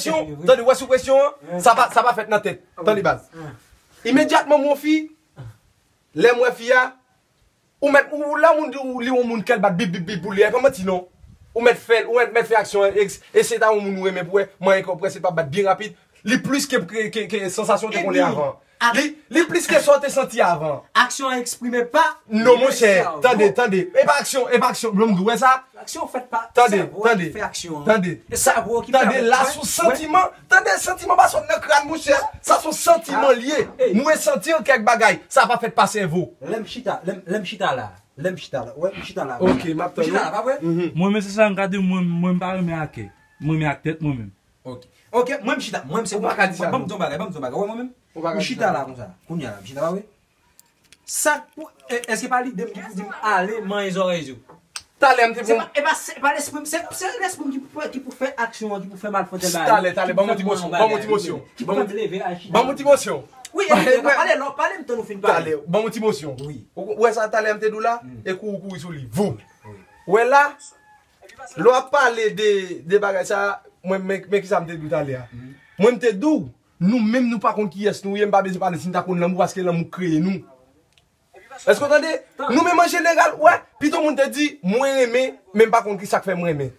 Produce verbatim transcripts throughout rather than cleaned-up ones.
Presyon, tande, wè sou presyon an, sa pa, sa pa fèt nan tèt. Tande baz. Imedyatman mwen fi, lè mwen fi a, ou mèt, ou, lè moun di ou li yon moun kè l bat bip, bip, bip pou li, e pa manti non. Ou mèt fè, ou mèt, mèt fè aksyon an, e, e se ta yon moun ou renmen pou wè, manyen kè w prese l pa bat byen rapid. Li plis ke, ke, ke, ke sansasyon te konnen avan. Li, li plis ke sa w te santi avan. Aksyon an eksprime pa. Non, monchè, tande, tande. E pa aksyon, e pa aksyon. Lòm dou wè sa? Aksyon fèt pa. Tande, tande. Fè aksyon an. Tande. E sèvo ki fè. Tande, la sou santiman. Tande, santiman pa sot nan kràn, monchè. Sa sou santiman li ye. Mwen santi kèk bagay. Sa pa fèt pa sèvo. Lè m chita, lè m, lè m chita la. Lè m chita la. Wè, m chita la. Ok, m ap tann ou. M chita la, pa vre? Mwen menm se sa m gade, mwen, mwen m pa renmen ak kè. Mwen renmen ak tèt mwen menm. Ok. Ok, mwen m chita. Mwen m se. Ou pa ka di sa, non. Ban m di yon bagay, ban m di yon bagay. Wè mwen menm? Ou pa ka di sa, non. M chita la konsa. Kounye a la, m chita pa vre? Sa k pou, e, èske pa lide m ki pou di m ale manyen zòrèy yo? Talè m te. Se pa, e pa, se pa lespri m, se, se lespri m ki pou fè, ki pou fè aksyon an, ki pou fè m al fè tèl bagay. Talè, talè, ban m yon ti mosyon, ban m yon ti mosyon. Ki pou fè m leve al chita. Ban m yon ti mosyon. Wi, e, pale, lè w pale m tann ou fin pale. Talè, ban m yon ti mosyon. Wi. Ou wè sa talè m te di w la? E kou ou kouri sou li. Voum. Wè la, lè w ap pale de, de bagay sa, mwen, men, men kisa m te di w talè a. Mwen m te di w, nou menm nou pa konn kiyès nou ye, m pa bezwen pale si n ta konn lanmou, paske lanmou kreye nou. Èske w tande? Nou menm an jeneral, wè, pito moun te di, mwen renmen, men m pa konn kisa k fè m renmen.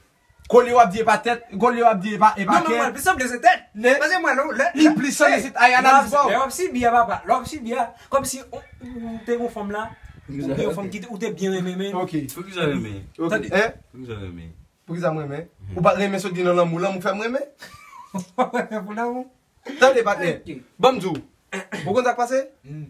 Kolye w ap di e pa tèt, kolye w ap di e pa, e pa kè. Non, non, mwen, plis sanble se tèt. Paske mwen, lè, lè, li plis sanble se, ay, analiz pa w. Lè w ap sibi a, papa, lè w ap sibi a, kòmsi ou, ou te yon fanm la, ou te yon fanm ki te, ou te byen renmen, men. Ok. Poukisa renmen? Ok. Tande. Hein? Poukisa renmen? Poukisa m renmen? Ou pa t renmen sot di nan lanmou, lanmou fè m renmen? Pou lanmou? Tande, patnè. Ok. Ban m di w. Ou konn sa k pase? Hmm.